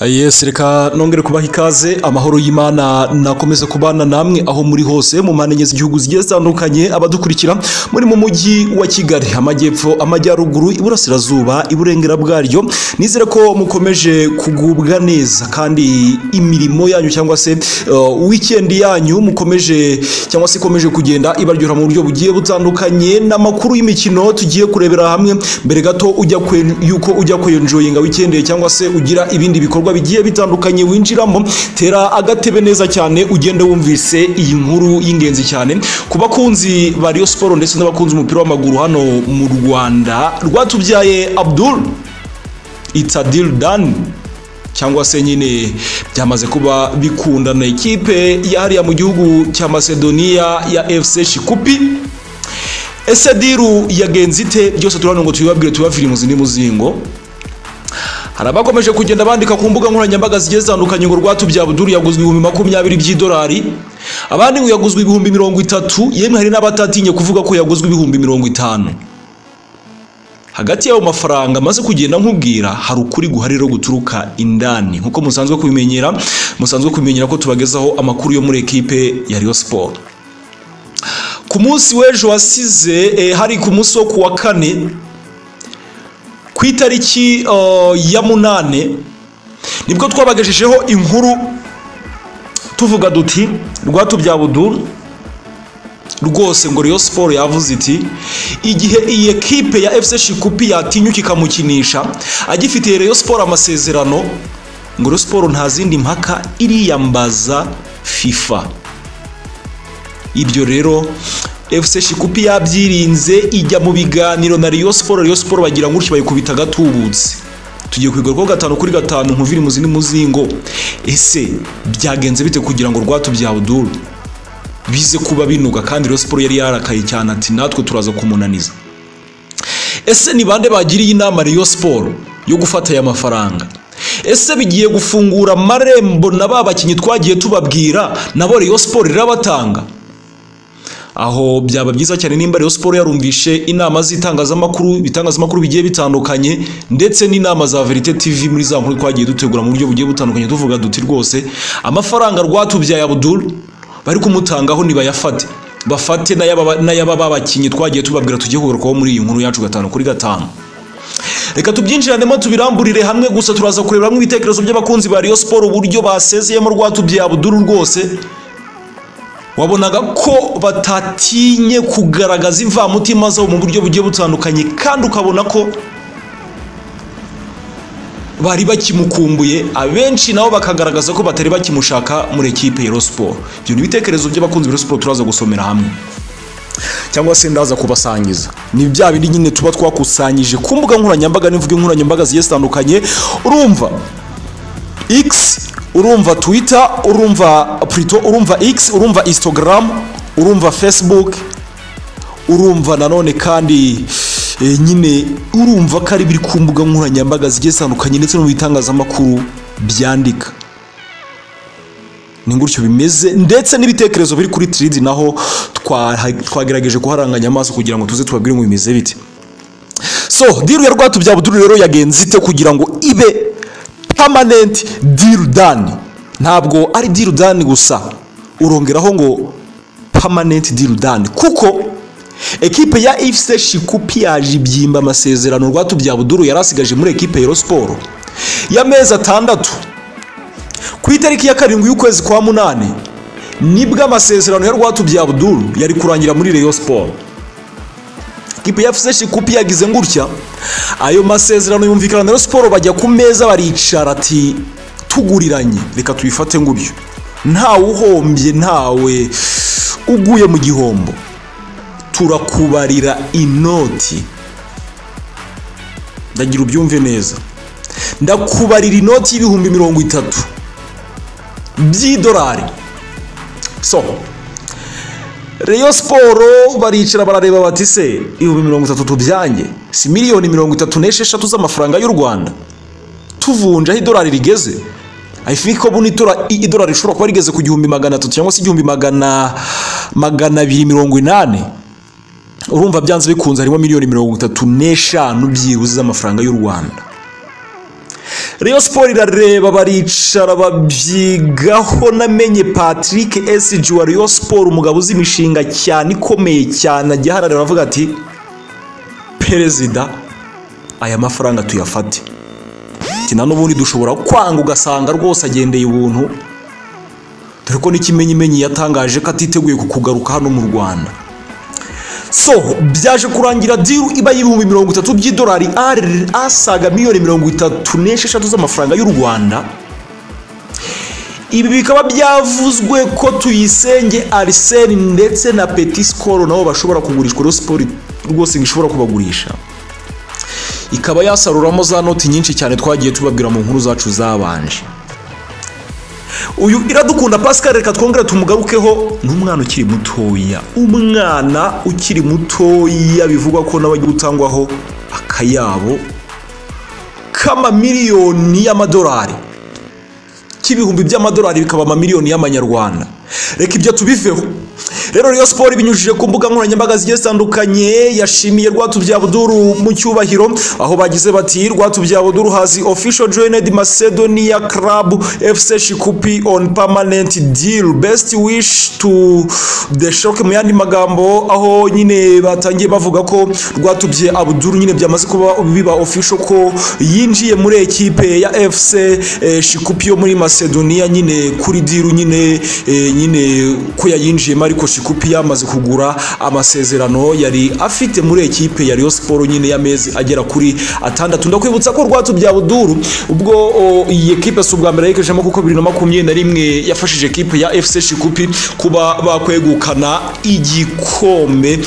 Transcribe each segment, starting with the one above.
Yes, reka nongere kubaha ikaze. Amahoro y'Imana nakomeze kubana namwe aho muri hose mu mpande enye z'igihugu zigiye zitandukanye. Abadukurikira muri mu mujyi wa Kigali, amajyepfo, amajyaruguru, iburasirazuba, iburengera bwaryo, nizere ko mukomeje kugubwa neza kandi imirimo yanyu cyangwa se weekend yanyu mukomeje cyangwa se ikomeje kugenda ibaryohera mu buryo bugiye butandukanye. N'amakuru y'imikino tugiye kurebera hamwe mbere gato ujya yuko ujya kwenjoyinga weekend cyangwa se ugira ibindi bikorwa bigiye bitandukanye winjiramo, tera agatebe neza cyane ugende wumvise iyi nkuru y'ingenzi cyane ku bakunzi ba Rayon Sport ndetse n'abakunzi umupira w'amaguru hano mu Rwanda. Rwatubyaye Abdul, it's a deal done, cyangwa se nyine byamaze kuba bikundana. Ikipe yahariya mu gihugu cya Macedonia ya FC Shkupi, ese deal yagenze ite? Byose turabona ngo tubibabwire, tubafire mu zindi muzingo. Hari abakomeje kugenda bandika ku mbuga nkoranyambaga zigiye zitandukanye ngo Rwatubyaye Abdul yaguzwe 20,000 by'idolari, abandi ngo yaguzwe 30,000, yemwe hari n'abatatinye kuvuga ko yaguzwe 50,000. Hagati y'ayo mafaranga amaze kugenda nkubwira, hari ukuri guhari rero guturuka indani, nkuko musanzwe kubimenyera ko tubagezaho amakuru yo muri ekipe ya Rayon Sport. Ku munsi w'ejo wasize, hari ku munsi wo kuwa kane, ku itariki ya 8, nibwo twabagejejeho inkuru tuvuga duti Rwatubyaye Abdul rwose ngo Rayon Sport yavuze iti igihe iyi ekipe ya FC Shkupi yatinyuka ikamukinisha agifitiye Rayon Sport amasezerano, ngo Rayon Sport nta zindi mpaka, iriyambaza FIFA. Ibyo rero FC Shkupi yabyirinze, ijya mu biganiro na Rayon Sport. Rayon Sport bagira gutyo bayikubita agatubutse. Tugiye kwigarukaho 5 kuri 5, nkuviri muzi muzingo. Ese byagenze bite kugira ngo Rwatubyaye Abdul bize kuba binuga, kandi Rayon Sport yari yarakaye cyane ati natwe turaza kumunaniza? Ese ni bande bagiriye inama Rayon Sport yo gufata aya mafaranga? Ese bigiye gufungura amarembo na ba bakinnyi twagiye tubabwira nabo Rayon Sport irabatanga? Aho byaba byiza cyane nimba Rayon Sport yarumvishe inama z'itangazamakuru, ibitangazamakuru bigiye bitandukanye, ndetse n'inama za Verite TV muri za nkuru twagiye dutegura mu buryo bugiye butandukanye, tuvuga duti rwose amafaranga Rwatubyaye Abdul bari kumutangaho nibayafate, bafate n'ayaba babakinnyi twagiye tubabwira tugiye kugarukaho muri iyi nkuru yacu 5 kuri 5. Reka tubyinjiranemo, tubiramburire hamwe. Gusa turaza kurebera hamwe ibitekerezo by'abakunzi ba Rayon Sport, uburyo basezeyemo Rwatubyaye Abdul. Rwose wabonaga ko batatinye kugaragaza imvamutima zabo mu buryo bugiye butandukanye, kandi ukabona ko bari bakimukumbuye. Abenshi nabo bakagaragaza ko batari bakimushaka muri ekipe ya Rayon Sport. Ibyo ni ibitekerezo by'abakunzi ba Rayon Sport turaza gusomera hamwe cyangwa se ndaza kubasangiza. Ni bya bindi nyine tuba twakusanyije ku mbuga nkoranyambaga, n'imvugo nkoranyambaga zigiye zitandukanye. Urumva X, urumva Twitter, urumva plutôt urumva X, urumva Instagram, urumva Facebook, urumva nanone kandi nyine urumva ko ari biri ku mbuga nkoranyambaga zigiye zitandukanye ndetse no mu bitangazamakuru byandika, ni gutyo bimeze. Ndetse n'ibitekerezo biri kuri Threads naho twagerageje kuharanganya amaso kugira ngo tuze tubabwire ngo bimeze bite. So deal ya Rwatubyaye Abdul rero yagenze ite kugira ngo ibe permanent deal done? Ntabwo ari deal done gusa, urongeraho ngo permanent deal done, kuko ekipe ya FC Shkupi yaje ibyimba amasezerano Rwatubyaye Abdul yari asigaje muri ekipe ya Rayon Sport y'amezi 6. Ku itariki ya 7 y'ukwezi kwa munani nibwo amasezerano ya Rwatubyaye Abdul yari kurangira muri Rayon Sport. Ikipe ya FC Shkupi yagize ngutya, ayo masezerano yumvikana na Rayon Sport, bajya ku meza baricara ati tuguriranye, reka tubifate ngutyo, ntawe uhombye, ntawe uguye mu gihombo, turakubarira inoti. Ndagira ubyumve neza, ndakubarira inoti y'30,000 by'idolari. So Rayon Sport baricara barareba bati se 30,000 tubyange si miliyoni 36 z'amafaranga y'u Rwanda tuvunja aho idolari rigeze? I think ko buno idolari rishobora kuba rigeze ku 1300 cyangwa se igihumbi magana abiri mirongo inani. Urumva byanze bikunze harimo miliyoni 35 byibuze z'amafaranga y'u Rwanda. Rayon Sport irareba, baricara babyigaho. Namenye Patrick SG wa Rayon Sport, umugabo uzi imishinga cyane ikomeye cyane, ajya aharareba avuga ati perezida aya mafaranga tuyafate. Tina n'ubundi dushobora kwanga ugasanga rwose agendeye ubuntu, dore ko n'ikimenyimenyi yatangaje ko atiteguye kukugaruka hano mu Rwanda. So byaje kurangira deal iba y'ibihumbi 30 by'idolari, asaga miliyoni 36 z'amafaranga y'u Rwanda. Ibi bikaba byavuzwe ko Tuyisenge Arsene ndetse na Petit Skol nabo bashobora kugurishwa. Rayon Sport rwose ngo ishobora kubagurisha, ikaba yasaruramo za noti nyinshi cyane twagiye tubabwira mu nkuru zacu zabanje. Uyu Iradukunda Pascal, reka twongere tumugarukeho, ni umwana ukiri mutoya, umwana ukiri mutoya bivugwa ko nawe agiye gutangwaho akayabo k'amamiliyoni y'amadolari, k'ibihumbi by'amadolari bikaba amamiliyoni y'amanyarwanda. Reka ibyo tubiveho. Rero Rayon Sport ibinyujije ku mbuga nkoranyambaga zigiye zitandukanye yashimiye Rwatubyaye Abdul mu cyubahiro, aho bagize bati: "Rwatubyaye Abdul has official joined Macedonia Club FC Shkupi on permanent deal. Best wish to the shock." Mu yandi magambo, aho nyine batangiye bavuga ko Rwatubyaye Abdul nyine byamaze kuba biba official ko yinjiye muri ekipe ya FC Shkupi yo muri Macedonia, nyine kuri deal nyine nyine ko yayinjiyemo, ariko Shkupi yamaze kugura amasezerano yari afite muri ekipe ya Rayon Sport nyine y'amezi agera kuri 6. Ndakwibutsa ko Rwatubyaye Abdul ubwo iyi ekipe si ubwa mbere yayikejemo, kuko 2021 yafashije ekipe ya FC Shkupi kuba bakwegukana igikombe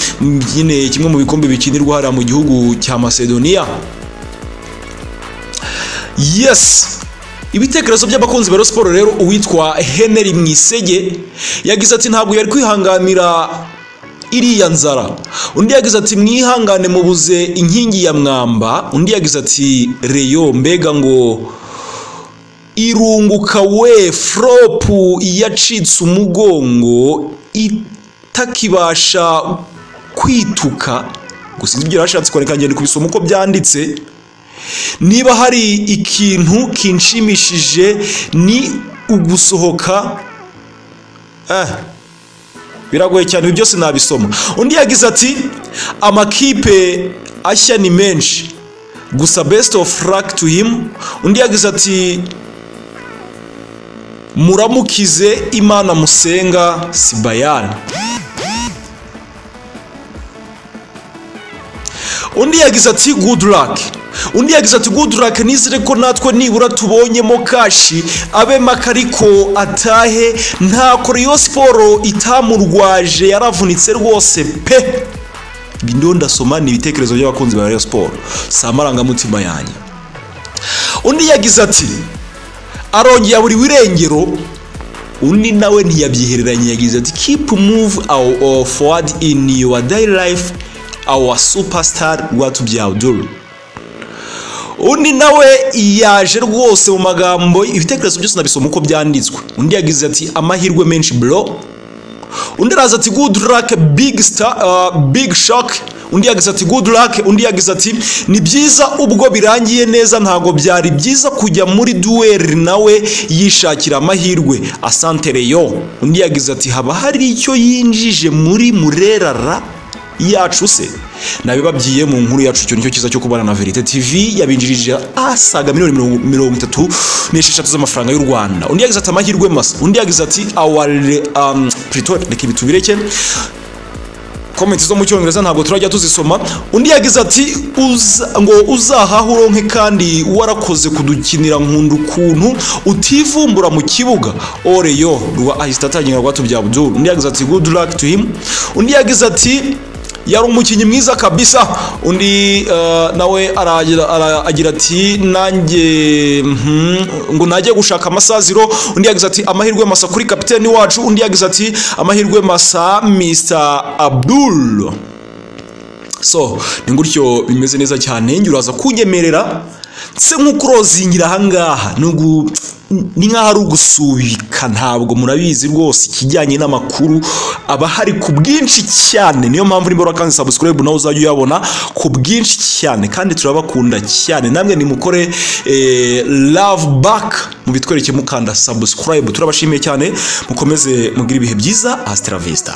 nyine, kimwe mu bikombe bikinirwa hariya mu gihugu cya Macedonia. Yes, ibitekerezo by'abakunzi ba Rayon Sport rero, uwitwa Henry Mwisege yagize ati: "Ntabwo yari kwihanganira iriya nzara." Undi yagize ati: "Mwihangane, mubuze inkingi ya mwamba." Undi yagize ati: "Rayon mbega ngo irunguka we, flop yacitse umugongo itakibasha kwituka." Gusa ibyo yarashatse kwandika, ngenda kubisoma uko byanditse. "Niba hari ikintu kinshimishije ni ugusohoka." Biragoye cyane, ibi byose nabisoma. Undi yagize ati: "Amakipe ashya ni menshi, gusa best of luck to him." Undi yagize ati: "Muramukize Imana musenga si bayani." Undi yagize ati: "Good luck." Undi yagize ati: "Good luck, nizere ko natwe nibura tubonyemo cash, abe make ariko atahe. Ntako Rayon Sport itamurwaje, yaravunitse rwose pe." Ibi ndiho ndasoma ni ibitekerezo by'abakunzi ba Rayon Sport, si amarangamutima yanjye. Undi yagize ati: "Arongeye buri wirengero." Undi nawe ntiyabyihereranye, yagize ati: "Keep move our forward in your daily life, our superstar Rwatubyaye Abdul." Undi nawe yaje rwose mu magambo, ibitekerezo byose nabisoma uko byanditswe. Undi yagize ati: "Amahirwe menshi bro." Undi araza ati: "Good luck big star, big shock." Undi yagize ati: "Good luck." Undi yagize ati: "Ni byiza ubwo birangiye neza, ntabwo byari byiza kujya muri duel, nawe yishakira amahirwe, asante Rayon." Undi yagize ati: "Haba hari icyo yinjije muri murerara yacu se?" Nabibabwiye mu nkuru yacu, icyo nicyo cyiza cyo kubana na Verite TV, yabinjirije asaga miliyoni 36 z'amafaranga y'u Rwanda. Undi yagize ati: "Amahirwe masa." Undi yagize ati our Pretoria. Reka ibi tubireke, comment zo mu Cyongereza ntabwo turajya tuzisoma. Undi yagize ati: "Ngo uzahahe uronke kandi warakoze kudukinira, nkunda ukuntu utivumbura mu kibuga oreyo." Rwa ahita atangira Rwatubyaye Abdul. Undi yagize ati: "Good luck to him." Undi yagize ati: "Yari umukinnyi mwiza kabisa." Undi nawe agira ati: "Nanjye ngo najye gushaka amasaziro." Undi yagize ati: "Amahirwe masa kuri kapiteni wacu." Undi yagize ati: "Amahirwe masa Mr Abdul." So ni gutyo bimeze neza cyane. Njye uraza kunyemerera nse nk'ukurozingira ahangaha. Ni nk'aho ari ugusubika, ntabwo murabizi rwose ikijyanye n'amakuru aba hari ku bwinshi cyane. Niyo mpamvu nimba urakanze subscribe nawe uzajya uyabona ku bwinshi cyane, kandi turabakunda cyane. Namwe nimukore love back, mubitwereke mukanda subscribe. Turabashimiye cyane, mukomeze mugire ibihe byiza. Hasta la vista.